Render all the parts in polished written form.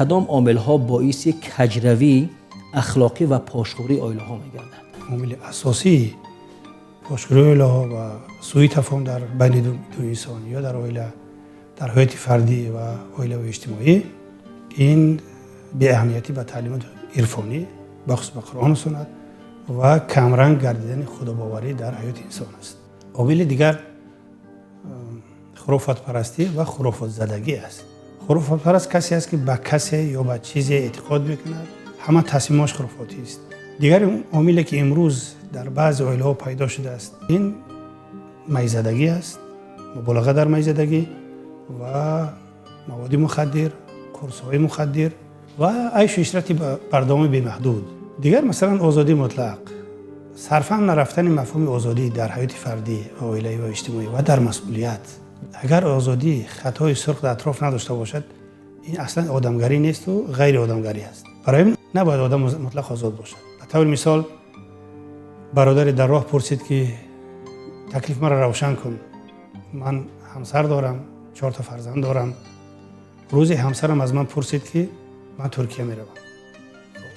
Кадом омилҳо боиси каҷравии ахлоқӣ ва пошхӯрии оилаҳо мегардад? Омили асосии пошхӯрии оилаҳо ва сӯи тафоҳум дар байни ду инсон ё дар оила, дар ҳаёти фардӣ ва оилаву иҷтимоӣ ин беаҳамиятӣ ба таълимоти ирфонӣ, бахусус ба Қуръону суннат, ва камранг гардидани худобоварӣ дар ҳаёти инсон аст. Омили дигар хурофотпарастӣ ва хурофотзадагӣ аст. Хурофотпараст касе аст, ки ба касе ё ба чизе эътиқод мекунад, ҳама тасмимаш хурофотӣ аст. Дигар омиле, ки имрӯз дар баъзе оилаҳо пайдо шудааст, ин майзадагӣ аст, муболиға дар майзадагӣ ва маводи мухаддир, қурсҳои мухаддир ва айшу ишрати бардавоми бемаҳдуд. Дигар, масалан, озодии мутлақ, сарфаҳм нарафтани мафҳуми озодӣ дар ҳаёти фардӣ ва оилавӣ ва иҷтимоӣ ва дар масъулият. Агар озодӣ хатҳои сурх дар атроф надошта бошад, ин аслан одамгарӣ несту ғайриодамгарӣ аст. Барои ҳамин набояд одам мутлақ озод бошад. Ба таври мисол, бародаре дар роҳ пурсид, ки таклиф маро равшан кун, ман ҳамсар дорам, чорта фарзанд дорам. Рӯзе ҳамсарам аз ман пурсид, ки ман Туркия меравам,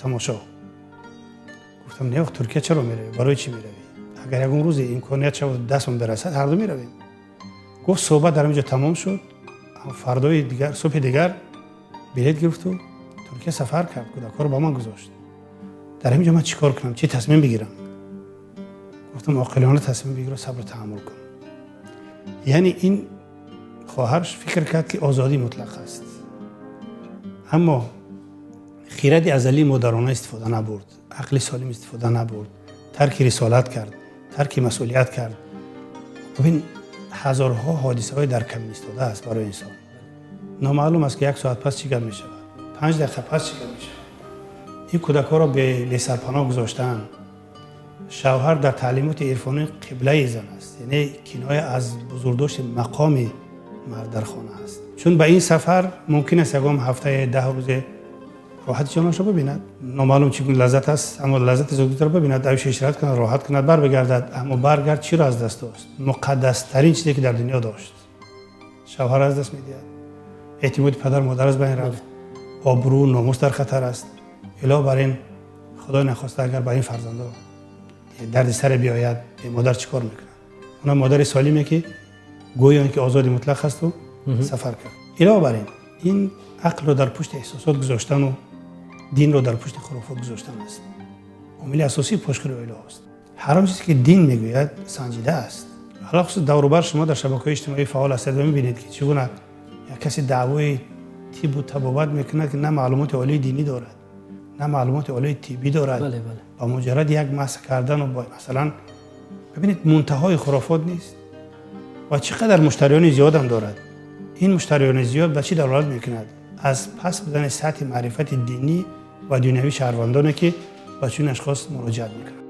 тамошо. Гуфтам: «Не, Туркия чаро меравӣ, барои чӣ меравӣ? Агар ягон рӯзе имконият шавад, дастмон бирасад, ҳарду меравем», гуфт. Суҳбат дар ҳамин ҷо тамом шуд. Фардои дигар, субҳи дигар билет гирифту Туркия сафар кард, кӯдакҳоро ба ман гузошт. Дар ҳамин ҷо ман чӣ кор кунам, чӣ тасмим бигирам? Гуфтам: «Оқилона тасмим бигиру сабру таҳаммул кун». Яъне ин хоҳар фикр кард, ки озодӣ мутлақ аст, аммо хиради азалии модарона истифода набурд, ақли солим истифода набурд, тарки рисолат кард, тарки масъулият кард. Бибин, ҳазорҳо ҳодисаҳои дар камин истода аст барои инсон. Номаълум аст, ки як соат пас чӣ гап мешавад, 5 дақиқа пас чӣ гап мешавад. Ин кӯдакҳоро бесарпаноҳ гузоштаанд. Шавҳар дар таълимоти ирфонӣ қиблаи зан аст, яъне киноя аз бузургдошти мақоми мард дар хона аст. Чун ба ин сафар мумкин аст ягон ҳафтае, 10 рӯзе роҳати ҷонашро бибинад, номаълум чӣ гуна лаззат аст, аммо лаззати зудтар бибинад, айшу ишрат кунад, роҳат кунад, бар бигардад. Аммо баргард, чиро аз даст дошт? Муқаддастарин чизе, ки дар дунё дошт, шавҳар аз даст медиҳад, эътимоди падар модар аз байн рафт, обрӯ, номус дар хатар аст. Илова бар ин, Худой нахоста, агар ба ин фарзандо дарди саре биёяд, модар чӣ кор мекунад? Она модари солиме, ки гӯё ин ки озоди мутлақ асту сафар кард. Илова бар ин, ин ақлро дар пушти эҳсосот гузоштану динро дар пушти хурофот гузоштан аст. Омили асосии пошхӯри оилаҳост. Ҳар он чизе, ки дин мегӯяд, санҷида аст. Алахусус даврубар шумо дар шабакаҳои иҷтимоӣ фаъол ҳастед ва мебинед, ки чӣ гуна як касе даъвои тиббу табобат мекунад, ки на маълумоти олии динӣ дорад, на маълумоти олии тиббӣ дорад. Ба муҷаррад як масҳ кардану, масалан, бибинед, мунтаҳои хурофот нест? Ва чӣ қадар муштариёни зиёдам дорад. Ин муштариёни зиёд ба чӣ далолат мекунад? Аз паст будани сатҳи маърифати динӣ ва дунявии шаҳрвандоне, ки ба чунин ашхос муроҷиат мекунанд.